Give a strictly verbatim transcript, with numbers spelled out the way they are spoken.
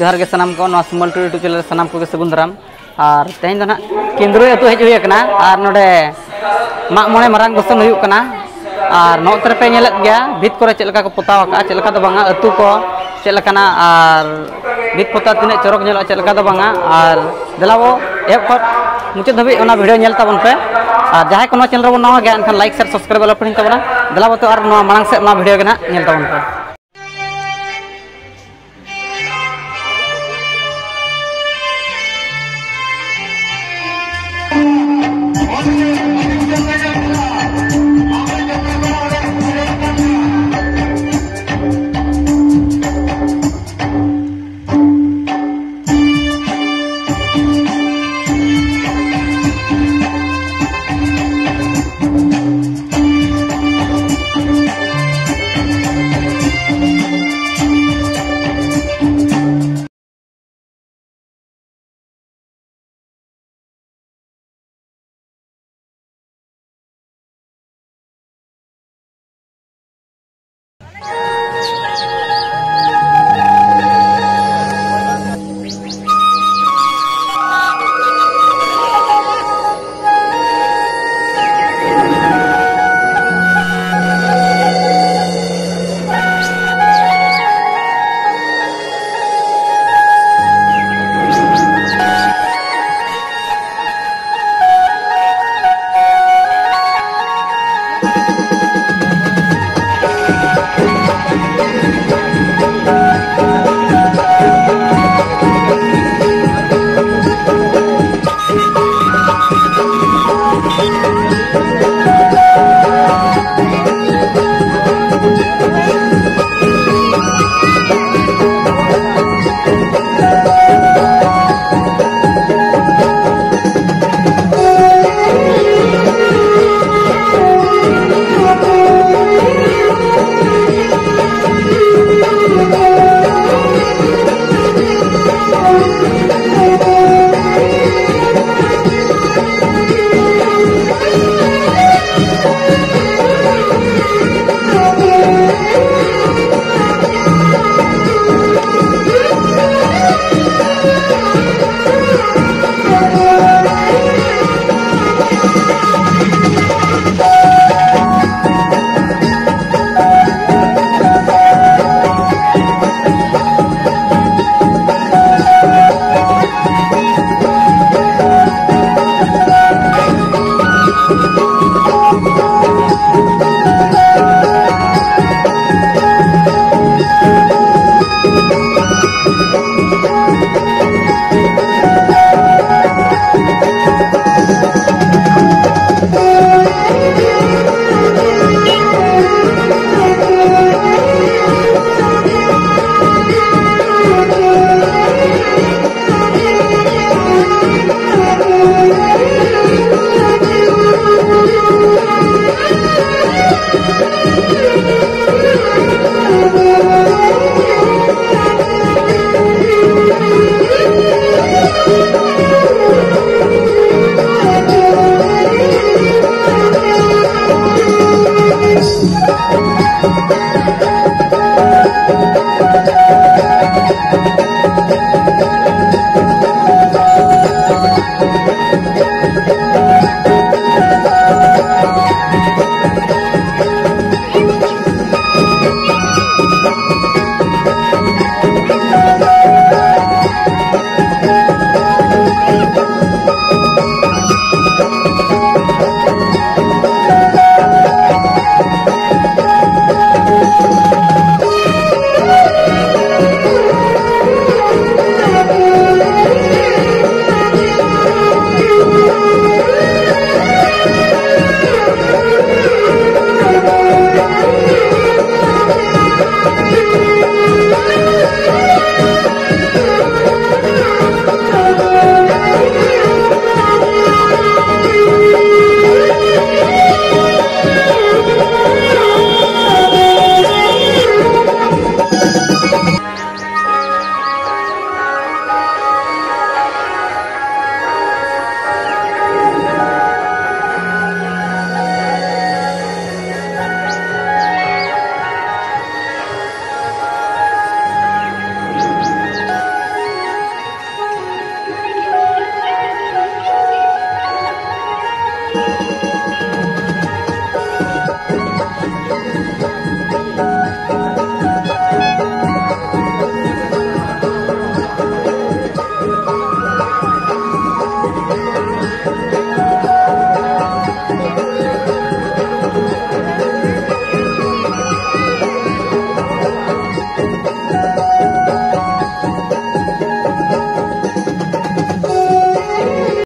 ᱡᱚᱦᱟᱨ ᱜᱮ ᱥᱟᱱᱟᱢ ᱠᱚ, ᱱᱚᱣᱟ ᱥᱤᱢᱚᱞ ᱴᱩᱰᱩ YouTube ᱪᱮᱱᱮᱞ ᱨᱮ ᱥᱟᱱᱟᱢ ᱠᱚᱜᱮ ᱥᱟᱹᱜᱩᱱ ᱫᱟᱨᱟᱢ᱾ ᱟᱨ ᱛᱮᱦᱮᱧ ᱫᱚ ᱱᱟᱦᱟᱜ ᱠᱮᱸᱫᱽᱨᱚᱭ ᱟᱹᱛᱩ ᱦᱮᱡ ᱦᱩᱭ ᱟᱠᱟᱱᱟ, ᱟᱨ ᱱᱚᱰᱮ ᱢᱟᱜ ᱢᱚᱬᱮ ᱢᱟᱨᱟᱝ ᱜᱚᱥᱚᱱ ᱦᱩᱭᱩᱜ ᱠᱟᱱᱟ᱾ ᱟᱨ ᱱᱚᱛᱮ ᱨᱮᱯᱮ ᱧᱮᱞᱮᱫ ᱜᱮᱭᱟ ᱵᱷᱤᱛ ᱠᱚᱨᱮ ᱪᱮᱫ ᱞᱮᱠᱟ ᱠᱚ ᱯᱚᱛᱟᱣ ᱟᱠᱟᱫᱼᱟ, ᱪᱮᱫ ᱞᱮᱠᱟ ᱫᱚ ᱵᱟᱝᱟ, ᱟᱹᱛᱩ ᱠᱚ ᱪᱮᱫ ᱞᱮᱠᱟᱱᱟ, ᱟᱨ ᱵᱷᱤᱛ ᱯᱚᱛᱟᱣ ᱛᱤᱱᱟᱹᱜ ᱪᱚᱨᱚᱠ ᱧᱮᱞᱚᱜᱼᱟ, ᱪᱮᱫ ᱞᱮᱠᱟ ᱫᱚ ᱵᱟᱝᱟ᱾ ᱟᱨ ᱫᱮᱞᱟ ᱵᱚ ᱮᱦᱚᱵ ᱠᱷᱚᱱ ᱢᱩᱪᱟᱹᱫ ᱫᱷᱟᱹᱵᱤᱡ ᱚᱱᱟ ᱵᱷᱤᱰᱤᱭᱳ ᱧᱮᱞ ᱛᱟᱵᱚᱱ ᱯᱮ᱾ ᱟᱨ ᱡᱟᱦᱟᱸᱭ ᱠᱚ ᱱᱚᱣᱟ ᱪᱮᱱᱮᱞ ᱨᱮᱵᱚᱱ ᱱᱟᱣᱟ ᱜᱮᱭᱟ, ᱮᱱᱠᱷᱟᱱ ᱞᱟᱭᱤᱠ, ᱥᱮᱭᱟᱨ, ᱥᱟᱵᱥᱠᱨᱟᱭᱤᱵ ᱟᱞᱚ ᱯᱮ ᱦᱤᱲᱤᱧ ᱛᱟᱵᱚᱱᱟ᱾ ᱫᱮᱞᱟ ᱵᱚ ᱛᱚ ᱟᱨ ᱱᱚᱣᱟ ᱢᱟᱲᱟᱝ ᱥᱮᱫ ᱱᱚᱣᱟ ᱵᱷᱤᱰᱤᱭᱳ ᱜᱮ ᱱᱟᱦᱟᱜ ᱧᱮᱞ ᱛᱟᱵᱚᱱ ᱯᱮ᱾